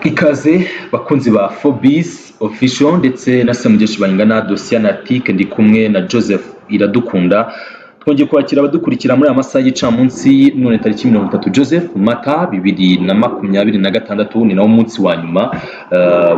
Ikaze bakunzi ba Forbes Official ndetse na Semugeshi Bayingana Dosianatique, ndi kumwe na Joseph Iradukunda. Twongeye kwakira abadukurikira muri aya masaha y'icamunsi, none tariki 30, Joseph, Mata 2026, ni nawo munsi wa nyuma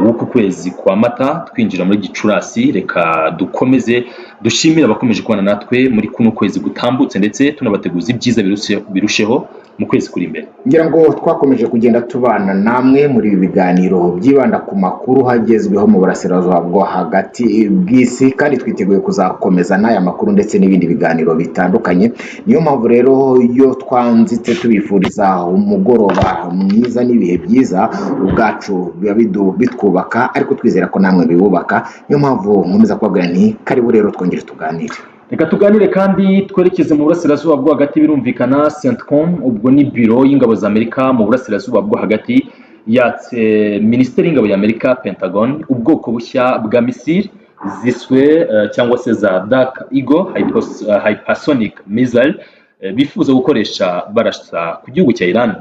w'uku kwezi kwa Mata, twinjira muri Gicurasi. Reka dukomeze dushimire abakomeje kubana natwe muri kuno kwezi gutambutse, ndetse tunabateguza ibyiza birusheho mu kwezi kuri imbere. Ngira ngo twakomeje kugenda tubana namwe muri ibi biganiro byibanda ku makuru hagezweho mu burasirazuba bwo hagati bw'isi, kandi twiteguye kuzakomeza n'aya makuru ndetse n'ibindi biganiro bitandukanye. Niyo mpamvu rero iyo twanzitse tubifuriza umugoroba mwiza n'ibihe byiza, ubwacu biba bitwubaka, ariko twizera ko namwe bibubaka. Niyo mpamvu nkomeza kubabwira nti karibu rero twongere tuganire. Reka tuganire kandi twerekeze mu burasirazuba bwo hagati. Birumvikana, CENTCOM, ubwo ni biro y'ingabo za Amerika mu burasirazuba bwo hagati, yatse Minisiteri y'Ingabo ya Amerika, Pentagon, ubwoko bushya bwa misile ziswe cyangwa se za Dark Eagle hypersonic missile, bifuza gukoresha barasa ku gihugu cya Iran.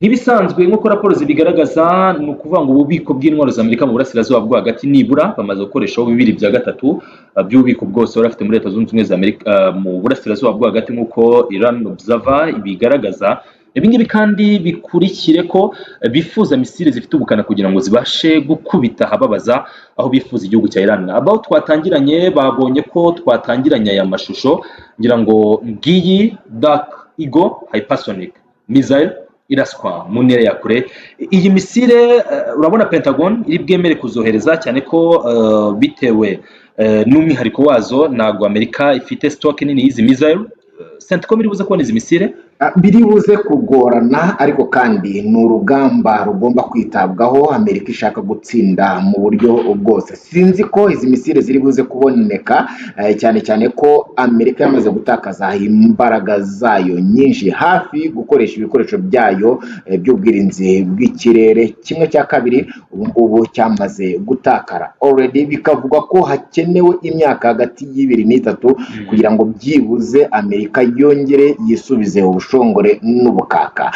Nk'ibisanzwe, nk'uko raporo zibigaragaza, ni ukuvuga ngo ububiko bw'intwaro za Amerika mu burasirazuba bwo hagati, nibura bamaze gukoreshaho bibiri bya gatatu by'ububiko bwose bari bafite muri Leta Zunze Ubumwe za Amerika mu burasirazuba bwo hagati, nk'uko Iran Observer ibigaragaza. Ibi ngibi kandi bikurikire ko bifuza misile zifite ubukana kugira ngo zibashe gukubita ahababaza aho bifuza igihugu cya Iran. Abaho twatangiranye babonye ko twatangiranye aya mashusho, ngira ngo ngiyi Dark Eagle hypersonic missile iraswa mu ntera ya kure. Iyi misile urabona Pentagon iri bwemere kuzohereza, cyane ko bitewe n'umwihariko wazo ntabwo Amerika ifite stock nini y'izi missile? CENTCOM iri buze kubona izi misile? Biri buze kugorana, ariko kandi ni urugamba rugomba kwitabwaho Amerika ishaka gutsinda mu buryo bwose. Sinzi ko izi misile ziri buze kuboneka, cyane cyane ko Amerika yamaze gutakaza imbaraga zayo nyinshi, hafi gukoresha ibikoresho byayo by'ubwirinzi bw'ikirere. Kimwe cya kabiri ubu ngubu cyamaze gutakara already. Bikavugwa ko hakenewe imyaka hagati y'2 n'itatu kugira ngo byibuze Amerika yongere yisubize ubushongore n'ubukaka.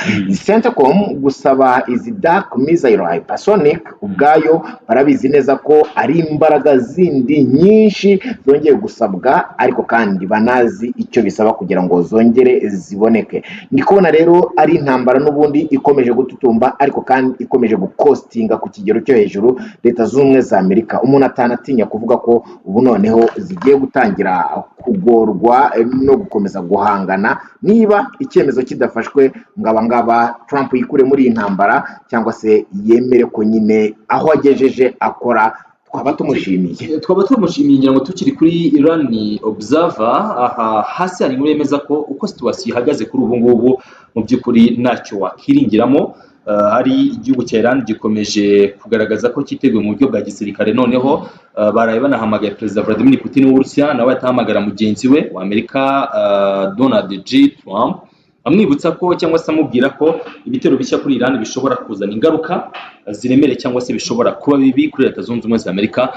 CENTCOM gusaba izi Dark Missile Hypersonic, ubwayo barabizi neza ko ari imbaraga zindi nyinshi zongeye gusabwa, ariko kandi banazi icyo bisaba kugira ngo zongere ziboneke. Ndi kubona rero ari intambara n'ubundi ikomeje gututumba, ariko kandi ikomeje gukostinga ku kigero cyo hejuru Leta Zunze Ubumwe za Amerika. Umuntu atanatinya kuvuga ko ubu noneho zigiye gutangira kugorwa no gukomeza guhangana niba icyemezo kidafashwe ngo aba ngaba Trump yikure muri iyi ntambara, cyangwa se yemere ko nyine aho agejeje akora twaba tumushimiye. Twaba tumushimiye. Ngira ngo tukiri kuri Iran Observer, aha hasi hari inkuru yemeza ko uko situation ihagaze kuri ubu ngubu, mu by'ukuri ntacyo wakiringiramo. Hari igihugu cya Iran gikomeje kugaragaza ko cyiteguye mu buryo bwa gisirikare. Noneho baraye banahamagaye Perezida Vladimir Putin w'Uburusiya, nawe atahamagara mugenzi we wa Amerika Donald J Trump, amwibutsa ko cyangwa se amubwira ko ibitero bishya kuri Iran bishobora kuzana ingaruka ziremereye cyangwa se bishobora kuba bibi kuri Leta Zunze Ubumwe za Amerika.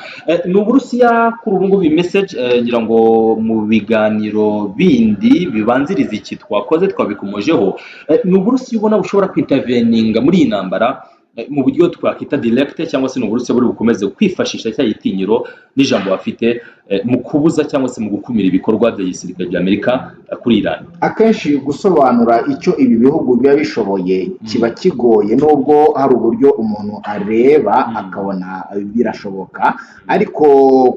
Ni Uburusiya kuri ubu ngubu. Iyi message, ngira ngo mu biganiro bindi bibanziriza iki twakoze twabikomojeho. Ni Uburusiya ubona bushobora kwinterveninga muri iyi ntambara mu buryo twakwita direct, cyangwa se ni Uburusiya buri bukomeze kwifashisha cya gitinyiro n'ijambo bafite mu kubuza cyangwa se mu gukumira ibikorwa bya gisirikare bya Amerika kuri Iran? Akenshi gusobanura icyo ibi bihugu biba bishoboye kiba kigoye, nubwo hari uburyo umuntu areba akabona birashoboka. Ariko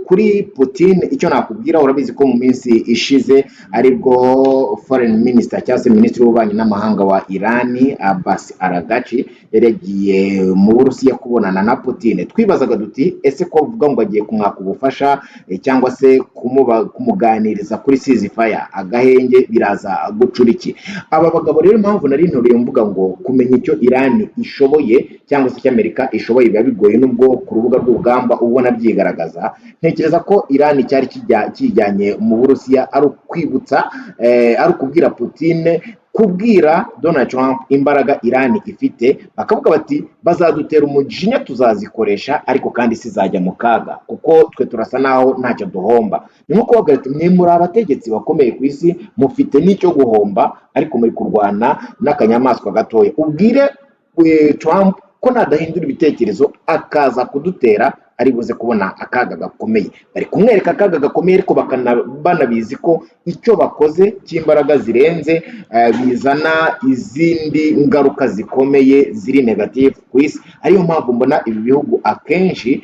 kuri Putin, icyo nakubwira, urabizi ko mu minsi ishize aribwo foreign minister cyangwa se minisitiri w'ububanyi n'amahanga wa Irani, Abbas Araghchi, yari yagiye mu Burusiya kubonana na Putin. Twibazaga duti: ese ko bavuga ngo agiye kumwaka ubufasha cyangwa se kumuganiriza kuri ceasefire, agahenge, biraza gucura iki? Aba bagabo rero, impamvu nari nturuye mvuga ngo kumenya icyo Irani ishoboye cyangwa se icyo Amerika ishoboye biba bigoye, nubwo ku rubuga rw'urugamba ubona byigaragaza, ntekereza ko Irani cyari kijyanye mu Burusiya ari ukwibutsa, ari ukubwira Putin, kubwira Donald Trump imbaraga Irani ifite, bakavuga bati: bazadutera umujinya tuzazikoresha, ariko kandi isi izajya mu kaga kuko twe turasa naho ntacyo duhomba. Ni nko kubavuga ati: mwe muri abategetsi bakomeye ku isi, mufite n'icyo guhomba, ariko muri kurwana n'akanyamaswa gatoya. Ubwire Trump. ko nadahindura ibitekerezo akaza kudutera, ari buze kubona akaga gakomeye. Bari kumwereka akaga gakomeye, ariko banabizi ko icyo bakoze cy'imbaraga zirenze bizana izindi ngaruka zikomeye ziri negative ku isi. Ariyo mpamvu mbona ibi bihugu akenshi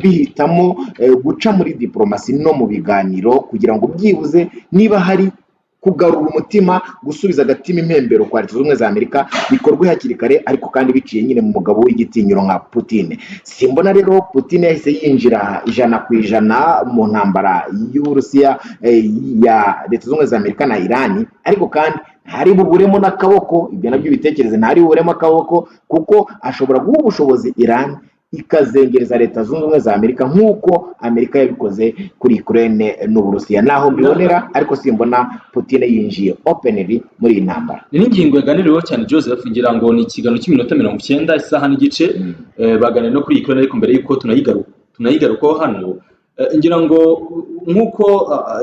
bihitamo guca muri diporomasi no mu biganiro, kugira ngo byibuze niba hari kugarura umutima, gusubiza agatima impembero kwa Leta Zunze Ubumwe za Amerika, bikorwe hakiri kare, ariko kandi biciye nyine mu mugabo w'igitinyiro nka Putin. Simbona rero Putin yahise yinjira 100% mu ntambara y'Uburusiya, ya Leta Zunze Ubumwe za Amerika na Irani, ariko kandi ntari buburemo n'akaboko. Ibyo nabyo bitekereze, ntari buburemo akaboko, kuko ashobora guha ubushobozi Irani ikazengereza Leta Zunze Ubumwe za Amerika, nk'uko Amerika yabikoze kuri Ukraine n'Uburusiya. Naho mbibonera, ariko simbona Putin yinjiye openly muri iyi ntambara. Ni n'ingingo yaganiriweho cyane, Joseph. Ngira ngo ni ikiganiro cy'iminota 90, isaha n'igice. Baganira no kuri Ukraine, ariko mbere y'uko tunayigarukaho hano, ngira ngo nk'uko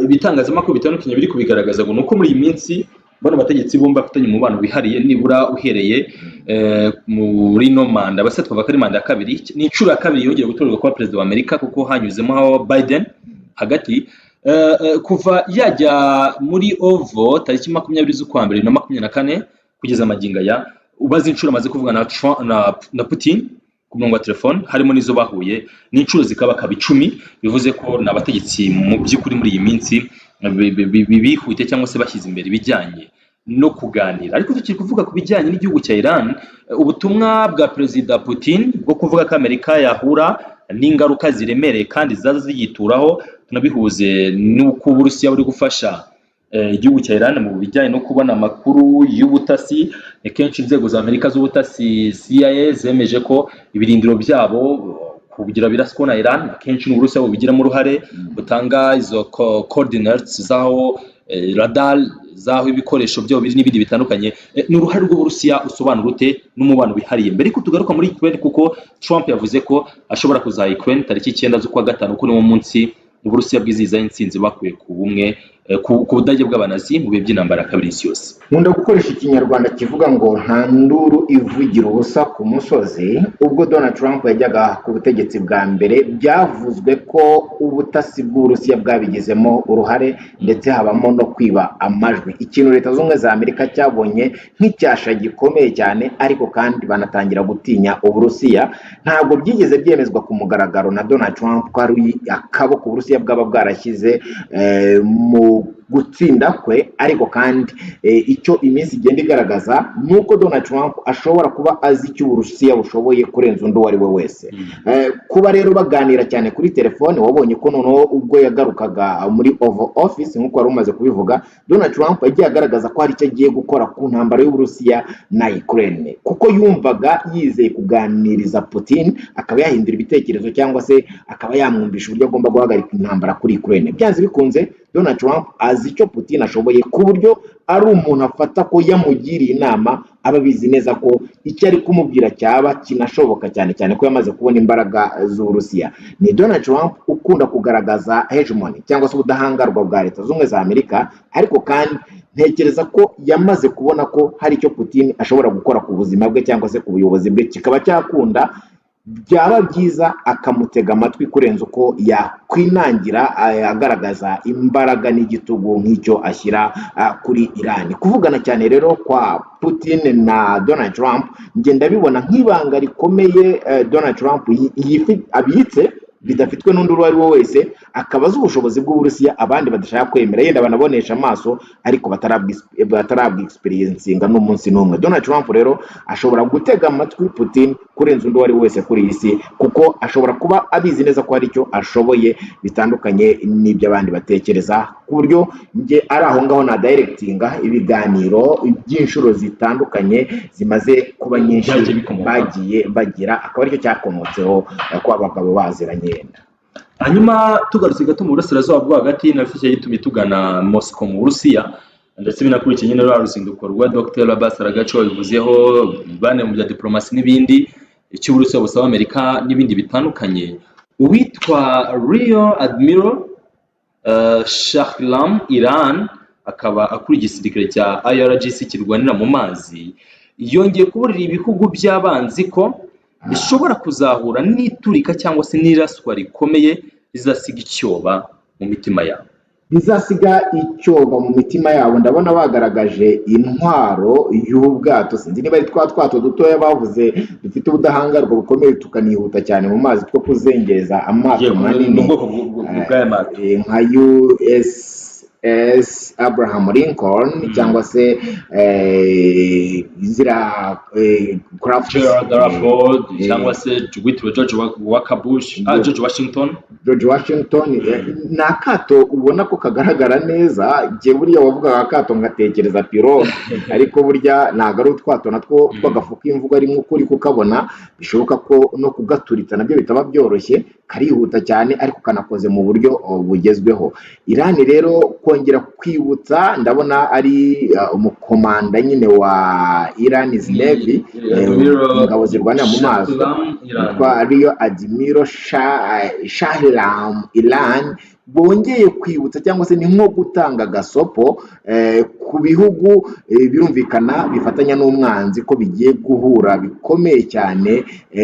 ibitangazamakuru bitandukanye biri kubigaragaza, ngo ni uko muri iyi minsi bano bategetsi bombi bafitanye umubano wihariye, nibura uhereye muri ino manda. Base twavuga ko ari manda ya kabiri, ni inshuro ya kabiri yongeye gutorerwa kuba perezida wa Amerika, kuko hanyuzemo aho Biden hagati. Kuva yajya muri Oval tariki 20 z'ukwa mbere 2024 kugeza magingo aya, ubaze inshuro amaze kuvugana na, Trump- na, na Putin ku murongo wa telefone, harimo n'izo bahuye, n'inshuro zikaba akaba 10. Bivuze ko ni abategetsi mu by'ukuri muri iyi minsi bihute cyangwa se bashyize imbere ibijyanye no kuganira. Ariko tukiri kuvuga ku bijyanye n'igihugu cya Iran, ubutumwa bwa Perezida Putin bwo kuvuga ko Amerika yahura n'ingaruka ziremereye kandi zaza ziyituraho, tunabihuze n'uko Uburusiya buri gufasha igihugu cya Iran mu bijyanye no kubona amakuru y'ubutasi. Ni kenshi inzego za Amerika z'ubutasi, CIA, zemeje ko ibirindiro byabo kugira biraswa na Iran, akenshi ni Uburusiya bubigiramo uruhare, butanga izo coordinates z'aho radar, z'aho ibikoresho byabo biri n'ibindi bitandukanye. Ni uruhare rw'Uburusiya usobanura ute n'umubano wihariye, mbere yuko tugaruka muri Ukraine? Kuko Trump yavuze ko ashobora kuzaha Ukraine tariki 9 z'ukwa gatanu, kuko niwo munsi Uburusiya bwizihizaho intsinzi bakuye ku bumwe ku Budage bw'Abanazi mu bihe by'intambara ya kabiri y'isi yose. Nkunda gukoresha Ikinyarwanda kivuga ngo nta nduru ivugira ubusa ku musozi. Ubwo Donald Trump yajyaga ku butegetsi bwa mbere, byavuzwe ko ubutasi bw'Uburusiya bwabigizemo uruhare, ndetse habamo no kwiba amajwi, ikintu Leta Zunze Ubumwe za Amerika cyabonye nk'icyasha gikomeye cyane, ariko kandi banatangira gutinya Uburusiya. Ntabwo byigeze byemezwa ku mugaragaro na Donald Trump ko ari akaboko Uburusiya bwaba bwarashyize mu gutsinda kwe, ariko kandi icyo iminsi igenda igaragaza ni uko Donald Trump ashobora kuba azi icyo Uburusiya bushoboye kurenza undi uwo ari we wese. Kuba rero baganira cyane kuri telefone, wabonye ko noneho ubwo yagarukaga muri Oval Office, nk'uko wari umaze kubivuga, Donald Trump yagiye agaragaza ko hari icyo agiye gukora ku ntambara y'Uburusiya na Ukraine, kuko yumvaga yizeye kuganiriza Putin akaba yahindura ibitekerezo cyangwa se akaba yamwumvisha uburyo agomba guhagarika intambara kuri Ukraine. Byanze bikunze Donald Trump azi icyo Putin ashoboye, ku buryo ari umuntu afata ko yamugiriye inama aba abizi neza ko icyo ari kumubwira cyaba kinashoboka, cyane cyane ko yamaze kubona imbaraga z'Uburusiya. Ni Donald Trump ukunda kugaragaza hegemony cyangwa se ubudahangarwa bwa Leta Zunze Ubumwe za Amerika, ariko kandi ntekereza ko yamaze kubona ko hari icyo Putin ashobora gukora ku buzima bwe cyangwa se ku buyobozi bwe kikaba cyakunda. Byaba byiza akamutega amatwi kurenza uko yakwinangira agaragaza imbaraga n'igitugu nk'icyo ashyira kuri Iran. Kuvugana cyane rero kwa Putin na Donald Trump, njye ndabibona nk'ibanga rikomeye Donald Trump abitse bidafitwe n'undi uwo ari we wese, akaba azi ubushobozi bw'Uburusiya abandi badashaka kwemera, yenda banabonesha amaso ariko batarabwexperiencinga n'umunsi n'umwe. Donald Trump rero ashobora gutega amatwi Putin kurenza undi uwo ari we wese kuri iyi si, kuko ashobora kuba abizi neza ko hari icyo ashoboye bitandukanye n'ibyo abandi batekereza, ku buryo njye ari aho ngaho na directinga ibiganiro by'inshuro zitandukanye zimaze kuba nyinshi Byagiye bikomoka. bagiye bagira, akaba aricyo cyakomotseho ko abagabo baziranye yenda. Hanyuma tugarutse gato mu burasirazuba bwo hagati, nacyo gitumye tugana Moscow mu Burusiya, ndetse binakurikiye nyine rwa ruzinduko rwa Dr Abbas Araghchi wabivuzeho, bane mu bya diplomasi n'ibindi, icyo Uburusiya busaba Amerika n'ibindi bitandukanye. Uwitwa Rear Admiral Shahram Iran, akaba akuriye igisirikare cya IRGC kirwanira mu mazi, yongeye kuburira ibihugu by'abanzi ko Bishobora kuzahura n'iturika cyangwa se n'iraswa rikomeye rizasiga icyoba mu mitima yabo. Bizasiga icyoba mu mitima yabo. Ndabona bagaragaje intwaro y'ubwato, sinzi niba ari twa twato dutoya bavuze dufite ubudahangarwa bukomeye, tukanihuta cyane mu mazi, two kuzengereza amato Yego, ni manini. ubwoko bw'aya mato. Nka USS Abraham Lincoln cyangwa se ziriya craft. Gerald R. Ford cyangwa se witwa George Walker Bush, George Washington. George Washington. Ni akato ubona ko kagaragara neza. Njye buriya wavugaga akato ngatekereza pirogue, ariko burya ntabwo ari utwato, natwo tw'agafu k'imvugo arimo ukuri kukabona. Bishoboka ko no kugaturitsa nabyo bitaba byoroshye, karihuta cyane, ariko kanakoze mu buryo bugezweho. Irani rero kongera kwibutsa, ndabona ari umukomanda nyine wa Iran's Navy, Admiral ingabo zirwanira mu mazi, Shahram Iran. witwa Rear Admiral Shahram Iran, bongeye kwibutsa cyangwa se ni nko gutanga agasopo ku bihugu birumvikana bifatanya n'umwanzi ko bigiye guhura bikomeye cyane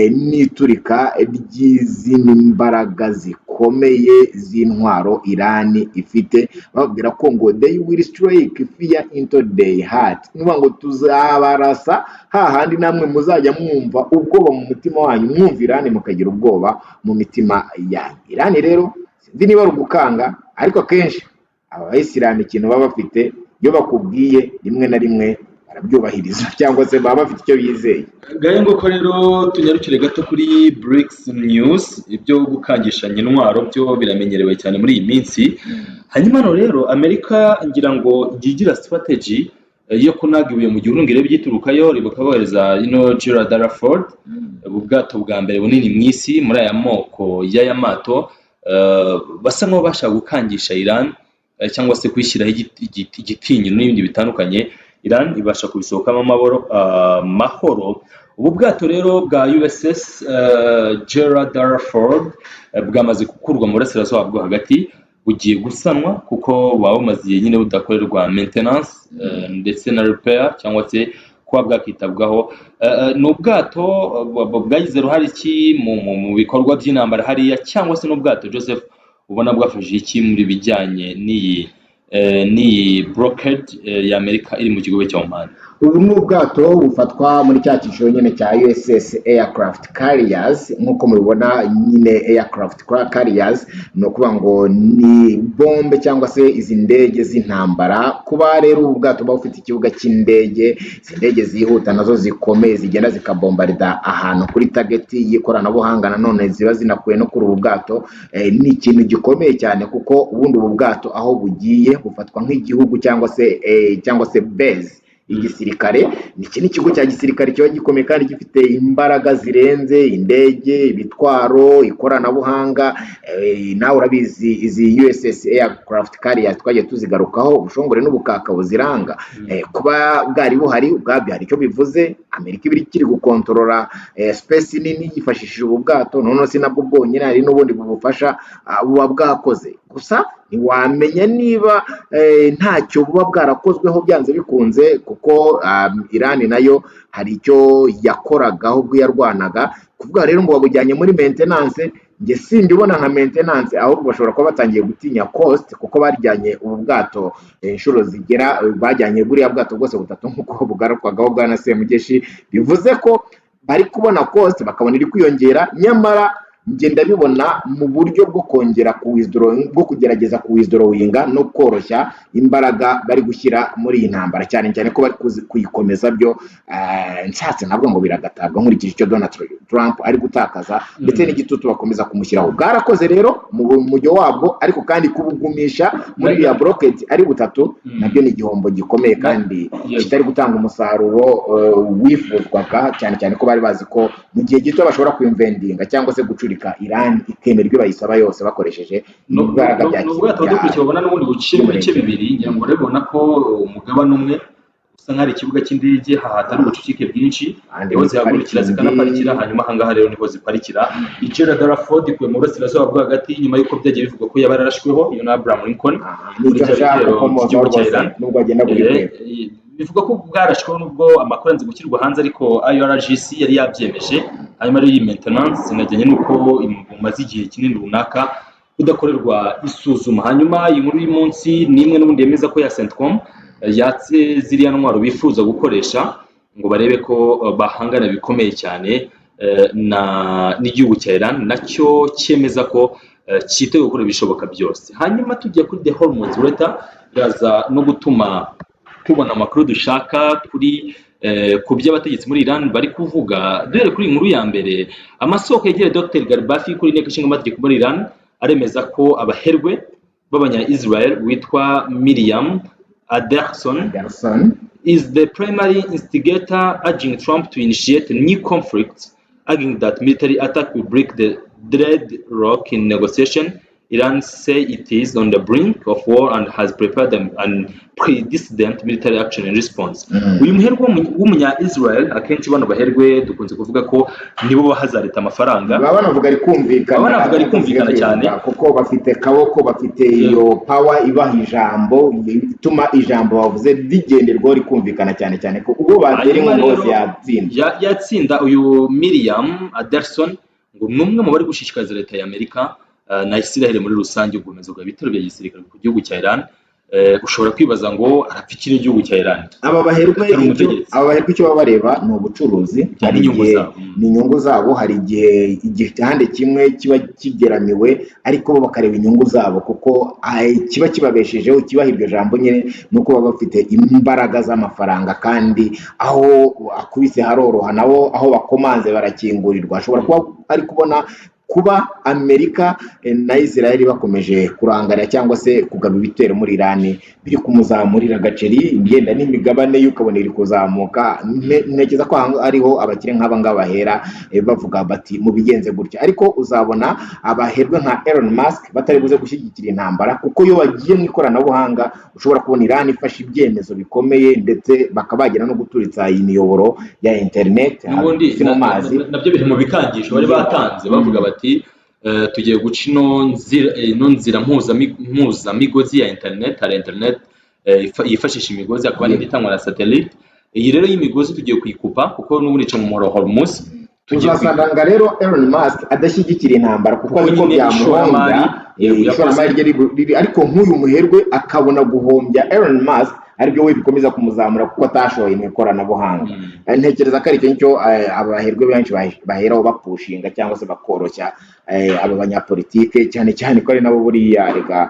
n'iturika ry'izindi mbaraga zikomeye z'intwaro Irani ifite, bababwira ko ngo "they will strike fear into their heart", ni ukuvuga ngo tuzabarasa hahandi namwe muzajya mwumva ubwoba mu mutima wanyu, mwumva Irani mukagira ubwoba mu mitima yanyu. Irani rero sinzi niba ari ugukanga, ariko akenshi aba bayisilamu ikintu baba bafite, iyo bakubwiye rimwe na rimwe barabyubahiriza cyangwa se baba bafite icyo bizeye. Ngayo nguko rero, tunyarukire gato kuri BRICS News. Ibyo gukangishanya intwaro byo biramenyerewe cyane muri iyi minsi. Hanyuma hano rero Amerika ngira ngo ijya igira strategy yo kunaga ibuye mu gihuru ngo irebe igiturukayo. Ribuka bohereza ino Gerald R. Ford, ubu bwato bwa mbere bunini mu isi muri aya moko y'aya mato, basa nk'aho bashaka gukangisha Iran cyangwa se kuyishyiraho igitinyiro n'ibindi bitandukanye. Iran ibasha kubisohokamo amahoro. Ubu bwato rero bwa USS Gerald R. Ford bwamaze gukurwa mu burasirazuba bwo hagati, bugiye gusanwa kuko buba bumaze igihe nyine budakorerwa maintenance ndetse na repair cyangwa se kuba bwakitabwaho. Ni ubwato bwagize uruhare ki mu bikorwa by'intambara hariya, cyangwa se n'ubwato Joseph ubona bwafashije iki muri bijyanye n'iyi blockade ya Amerika iri mu kigobe cya Oman? Ubu ni ubwato bufatwa muri cya cyiciro nyine cya USS Aircraft Carriers. Nk'uko mubibona nyine, Aircraft Carriers ni ukuvuga ngo ni bombe cyangwa se izi ndege z'intambara. Kuba rero ubu bwato buba bufite ikibuga cy'indege, izi ndege zihuta nazo zikomeye zigenda zikabombarida ahantu kuri target y'ikoranabuhanga nanone ziba zinakuye no kuri ubu bwato, ni ikintu gikomeye cyane, kuko ubundi ubu bwato aho bugiye bufatwa nk'igihugu cyangwa se base igisirikare. Iki ni ikigo cya gisirikare kiba gikomeye kandi gifite imbaraga zirenze indege, ibitwaro, ikoranabuhanga. Nawe urabizi, izi USS Aircraft Carriers twagiye tuzigarukaho, ubushongore n'ubukaka buziranga. Kuba bwari buhari ubwabyo hari icyo bivuze. Amerika iba ikiri gukontorora space nini yifashishije ubu bwato. Noneho si nabwo bwonyine, hari n'ubundi bubufasha buba bwakoze. Gusa ntiwamenya niba ntacyo buba bwarakozweho byanze bikunze, kuko Irani nayo hari icyo yakoragaho ubwo yarwanaga. Kuvuga rero ngo babujyanye muri maintenance, njye simbibona nka maintenance, ahubwo bashobora kuba batangiye gutinya cost, kuko bajyanye ubu bwato inshuro zigera, bajyanye buriya bwato bwose butatu nk'uko bugarukwagaho bwa na Semugeshi, bivuze ko bari kubona cost bakabona iri kwiyongera. Nyamara njye ndabibona mu buryo bwo kongera bwo kugerageza kuwithdrawinga no koroshya imbaraga bari gushyira muri iyi ntambara, cyane cyane ko bari kuyikomeza. Byo nshatse ntabwo ngo biragatabwa, nkurikije icyo Donald Trump ari gutakaza ndetse n'igitutu bakomeza kumushyiraho. Bwarakoze rero mu mujyo wabwo, ariko kandi kubugumisha muri iriya blockade ari butatu nabyo ni igihombo gikomeye kandi kitari gutanga umusaruro wifuzwaga, cyane cyane ko bari bazi ko mu gihe gito bashobora kwinvadinga cyangwa se gucurika Iran ikemera ibyo bayisaba yose bakoresheje imbaraga bya Ni ubwato dukurikiye babona n'ubundi buciye mu bice bibiri. Ngira ngo urabibona ko umugabane umwe usa nk'aho ari ikibuga cy'indege, hatari ubucucike bwinshi, niho zihagurukira zikanaparikira. Hanyuma ahangaha rero niho ziparikira. Gerald R. Ford ikuwe mu burasirazuba bwo hagati nyuma y'uko byagiye bivugwa ko yaba yararashweho, iyo na Abraham Lincoln muri Nicyo cya nshaka gitero gukomozaho cy'igihugu cya rwose Iran. Nubwo agenda kuri. Bivuga ko bwarashweho nubwo amakuru yanze gushyirwa hanze, ariko IRGC yari yabyemeje. Hanyuma rero iyi maintenance inajyanye n'uko bumaze igihe kinini runaka budakorerwa isuzuma. Hanyuma iyi nkuru y'umunsi ni imwe n'ubundi yemeza ko ya CENTCOM yatse ziriya ntwaro bifuza gukoresha ngo barebe ko bahangana bikomeye cyane na n'igihugu cya Iran, nacyo cyemeza ko cyiteguye gukora ibishoboka byose. Hanyuma tujya kuri the Hormuz letter, biraza no gutuma tubona amakuru dushaka kuri ku byo abategetsi muri Iran bari kuvuga. Duhere kuri iyi nkuru ya mbere: amasoko yegereye Dr Ghalibaf kuri inteko ishinga amategeko muri Iran aremeza ko abaherwe b'abanya Israel witwa Miriam Adelson Adelson is the primary instigator urging Trump to initiate a new conflict, arguing that military attack will break the deadlock in negotiation. Iran say it is on the brink of war and has prepared an unprecedented military action in response. Uyu muherwe w'umunya Israel, akenshi bano baherwe dukunze kuvuga ko nibo baha za leta amafaranga. Baba banavuga rikumvikana. Baba banavuga rikumvikana cyane. Kuko bafite kaboko, bafite iyo power ibaha ijambo, ituma ijambo bavuze rigenderwaho, rikumvikana, cyane cyane ko ubwo batera Hanyuma inkunga rero, hose yatsinda. Yatsinda. Uyu Miriam Adelson ngo ni umwe mu bari gushishikariza leta ya Amerika na Israel muri rusange gukomeza kugaba ibitero bya gisirikare ku gihugu cya Iran. Ushobora kwibaza ngo arapfa iki n'igihugu cya Iran? Aba baherwe Atari icyo umutegetsi. Aba baherwe icyo baba bareba ni ubucuruzi. Hari N'inyungu igihe zabo. Ni inyungu zabo. Hari igihe igihande kimwe kiba kigeramiwe, ariko bo bakareba inyungu zabo, kuko kiba kibabeshejeho, kibaha iryo jambo nyine, ni uko baba bafite imbaraga z'amafaranga, kandi aho akubise haroroha, nabo aho bakomanze barakingurirwa. Ashobora kuba ari kubona kuba Amerika na Israel bakomeje kurangarira cyangwa se kugaba ibitero muri Iran biri kumuzamurira agaceri, imyenda n'imigabane ye ukabona iri kuzamuka. Ntekereza ko aha ariho abakire nk'aba ngaba bahera bavuga bati mubigenze gutya. Ariko uzabona abaherwe nka Elon Musk batari buze gushyigikira intambara, kuko iyo bagiye mu ikoranabuhanga ushobora kubona Iran ifashe ibyemezo bikomeye, ndetse bakaba bagera no guturitsa iyi miyoboro ya internet N'ubundi hasi mu mazi. Nabyo biri mu bikangisho bari batanze, bavuga bati tugiye guca ino nzira mpuzamigozi ya internet. Hari internet yifashisha imigozi, hakaba n'indi itangwa na satellite. Iyi rero y'imigozi tugiye kuyikupa, kuko n'ubundi ica mu muhora Hormuz. Tugiye Uzasanga rero Elon Musk adashyigikira intambara, kuko Kuko azi ko nyine byamuhombya. ishoramari, yego, Ishoramari rye riri, ariko nk'uyu muherwe akabona guhombya Elon Musk aribyo we bikomeza kumuzamura, kuko atashoye mu ikoranabuhanga. Ntekereza ko ari icyo ngicyo abaherwe benshi baheraho bapushinga cyangwa se bakoroshya aba banyapolitike, cyane cyane ko ari nabo buriya rega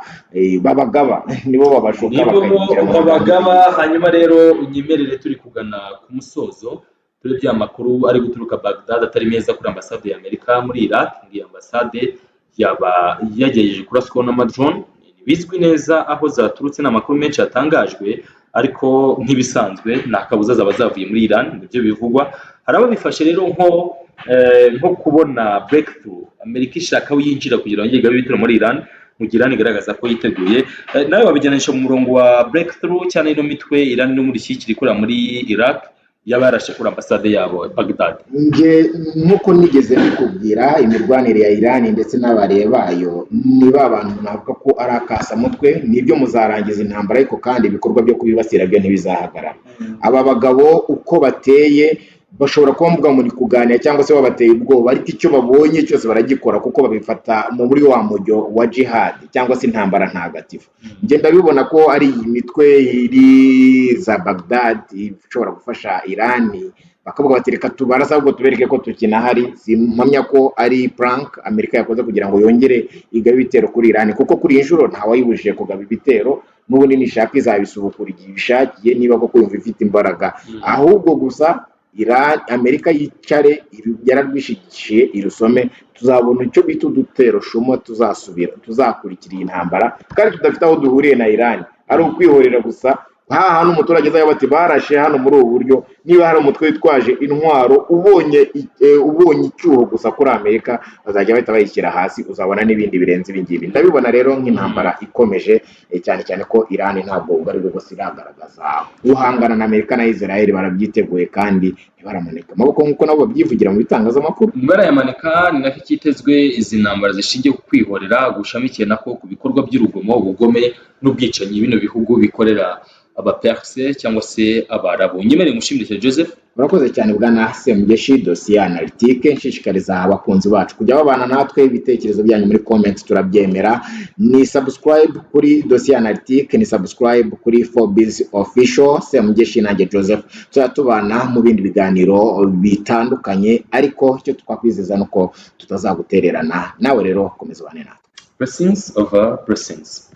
babagaba, nibo babashuka Nibo bakagira mu babagaba. Hanyuma rero unyemerere, turi kugana ku musozo, turebye amakuru ari guturuka Baghdad atari meza kuri ambasade ya Amerika muri Iraq. Iyi ambasade yaba yagerageje kuraswaho n'amadrone, bizwi neza aho zaturutse, ni amakuru menshi yatangajwe, ariko nk'ibisanzwe nta kabuza zaba zavuye muri Iran, nibyo bivugwa. Hari ababifashe rero nko kubona breakthrough, Amerika ishaka aho yinjira kugira ngo igabe ibitero muri Iran, mu gihe Iran igaragaza ko yiteguye. Nawe wabijyanisha mu murongo wa breakthrough cyane ino mitwe Iran no muri ishyigikira ikorera muri Iraq yaba yarashe kuri ambasade yabo i Baghdad? Nge nk'uko nigeze mbikubwira, imirwanire ya Iran ndetse n'abariye bayo ni ba bantu navuga ko ari akasamutwe. Nibyo, muzarangiza intambara, ariko kandi ibikorwa byo kubibasira byo ntibizahagarara. Aba bagabo uko bateye, bashobora kuba muvuga muri kuganira cyangwa se babateye ubwoba, ariko icyo babonye cyose baragikora, kuko babifata muri wa mujyo wa jihad cyangwa se intambara ntagatifu. Njye ndabibona ko ari iyi mitwe iri za Baghdad ishobora gufasha Irani, bakavuga bati reka tubarase ahubwo tubereke ko tukinahari. Simpamya ko ari prank Amerika yakoze kugira ngo yongere igabe ibitero kuri Irani, kuko kuri iyi nshuro ntawayibujije kugaba ibitero. N'ubundi nishaka izabisubukura igihe ibishakiye, niba koko yumva ifite imbaraga. Ahubwo gusa Iran, Amerika yicare yararwishigishiye irusome, tuzabona icyo bita udutero shumo, tuzasubira tuzakurikira iyi ntambara kandi tudafite aho duhuriye na Iran, ari ukwihorera gusa. Hantu umuturage azajya bati barashe hano muri ubu buryo, niba hari umutwe witwaje intwaro ubonye icyuho gusa kuri Amerika, bazajya bahita bayishyira hasi, uzabona n'ibindi birenze ibi ngibi. Ndabibona rero nk'intambara ikomeje, cyane cyane ko Iran ntabwo ubwo ari bwo bwose iragaragaza guhangana na Amerika na Israel. Barabyiteguye kandi ntibaramanika amaboko nk'uko nabo babyivugira mu bitangazamakuru. Ntibarayamanika, ni nacyo cyitezwe. Izi ntambara zishingiye ku kwihorera gushamikiye nako ku bikorwa by'urugomo, ubugome n'ubwicanyi bino bihugu bikorera Abaperse cyangwa se Abarabu. Nyemerere ngushimire cyane, Joseph. Urakoze cyane, bwana Semugeshi. Dosiye Analytique, nshishikariza abakunzi bacu kujya babana natwe. Ibitekerezo byanyu muri comment turabyemera. Ni subscribe kuri Dosiye Analytique, ni subscribe kuri Forbes Official. Semugeshi nanjye Joseph tuzajya tubana mu bindi biganiro bitandukanye, ariko icyo twakwizeza ni uko tutazagutererana. Nawe rero komeza ubane natwe. Blessings over blessings.